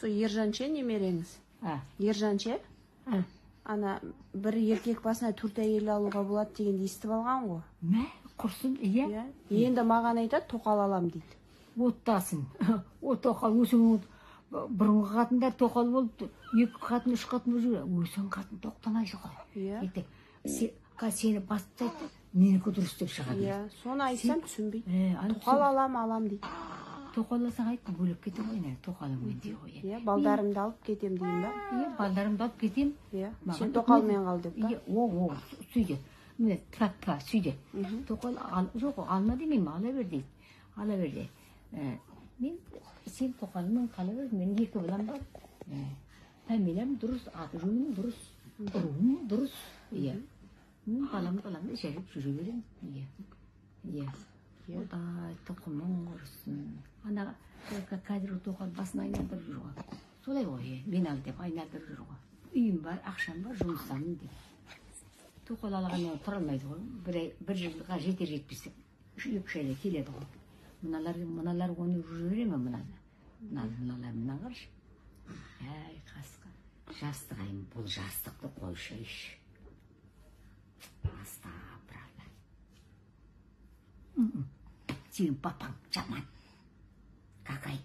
Сол Ержан ше, немереңіз? А. Ержан ше? А. Ана бір еркек басына төрт әйел алуға болады дегенді естіп алған ғой. Мә, құрсын, иә. Иә. Енді маған айтады, тоқал алам дейді. Оттасын. О, тоқал өзің, бұрынғы қатындар тоқал болып, екі қатын, үш қатын болып жүр. Өзің қатын тоқтамайсың ғой. Иә. Ертең сені басып тастайды, менікі дұрыс деп шыға береді. Иә, соны айтсам түсінбейді. Аны Тоқал алам, алам дейді. Тоқал алсаң айт, бөлек кетемін ғой, не, тоқалыңмен дей ғой. Иә, балдарымды алып кетем деймін ба? Иә, балдарымды алып кетемін. Иә, Маған сен тоқалмен қал деп па? Иә, о, сөйде. Міне, тфа, тфа, сөйде. Тоқал ал, жоқ, алма демеймін, ала бер дейді. Ала бер дейді. Мен сен тоқалыңмен қала бер, менің екі балам бар. Фамилиям дұрыс, аты жөнім дұрыс, руым дұрыс. Иә. Мен баламды жайып жүре беремін. Иә. Иә. Құдай тұқымың құрысын. Ана қазір тоқал басын айналдырып жүр ғой. Солай ғой, иә, мен ал деп айналдырып жүр ғой. Үйім бар, ақшам бар, жұмыстамын деп. Тоқал алғаннан тұра алмайды ғой. Бір ай, бір жылға жетер жетпес 2-3 айда келеді ғой. Мыналар оны жүре ме мынаны? Мыналар мына қарашы. Әй, қасқа. Жастық айым, бұл жастықты қойшайшы. Аста, правда. Сенің папаң жаман. Какай.